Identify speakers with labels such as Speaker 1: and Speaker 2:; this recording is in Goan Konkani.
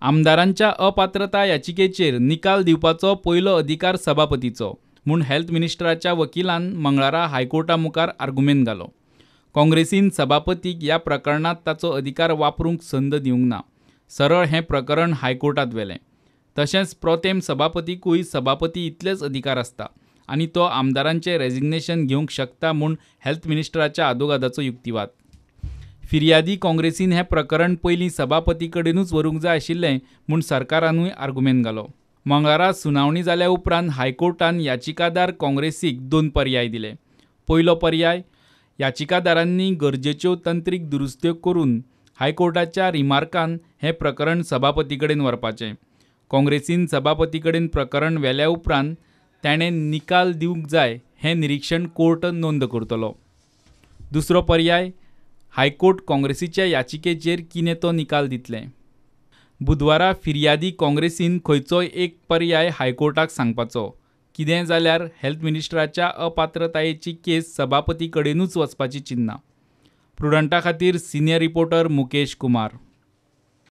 Speaker 1: आमदारांच्या अपात्रता याचिकेचेर निकाल दिवपाचो पयलो अधिकार सभापतीचो म्हूण हेल्थ मिनिस्टराच्या वकिलान मंगळारा हायकोर्टा मुखार आर्गुमेंत घालो. काँग्रेसीन सभापतीक ह्या प्रकरणांत ताचो अधिकार वापरूंक संद दिवंक ना. सरळ हें प्रकरण हायकोर्टांत व्हेलें. तशेंच प्रोतेम सभापतीकूय सभापती इतलेच अधिकार आसता आनी तो आमदारांचें रेजिग्नेशन घेवंक शकता म्हूण हेल्थ मिनिस्टराच्या आदोगादाचो युक्तिवाद. फिर्यादी काँग्रेसीन हें प्रकरण पयलीं सभापती कडेनूच व्हरूंक जाय आशिल्लें म्हूण सरकारानूय आर्गुमेंत घालो. मंगळारा सुनावणी जाल्या उपरांत हायकोर्टान याचिकादार काँग्रेसीक 2 पर्याय दिले. पयलो पर्याय, याचिकादारांनी गरजेच्यो तंत्रीक दुरुस्त्यो करून हायकोर्टाच्या रिमार्कान हें प्रकरण सभापती कडेन व्हरपाचें. काँग्रेसीन सभापती कडेन प्रकरण व्हेल्या उपरांत ताणें निकाल दिवंक जाय हें निरीक्षण कोर्ट नोंद करतलो. दुसरो पर्याय, हायकोर्ट काँग्रेसीच्या याचिकेचेर कितें तो निकाल दितले. बुधवारा फिर्यादी काँग्रेसीन खंयचोय एक पर्याय हायकोर्टाक सांगपाचो. कितें जाल्यार हेल्थ मिनिस्टराच्या अपात्रतायेची केस सभापती कडेनूच वचपाची चिन्नां. प्रुडंटा खातीर सिनियर रिपोर्टर मुकेश कुमार.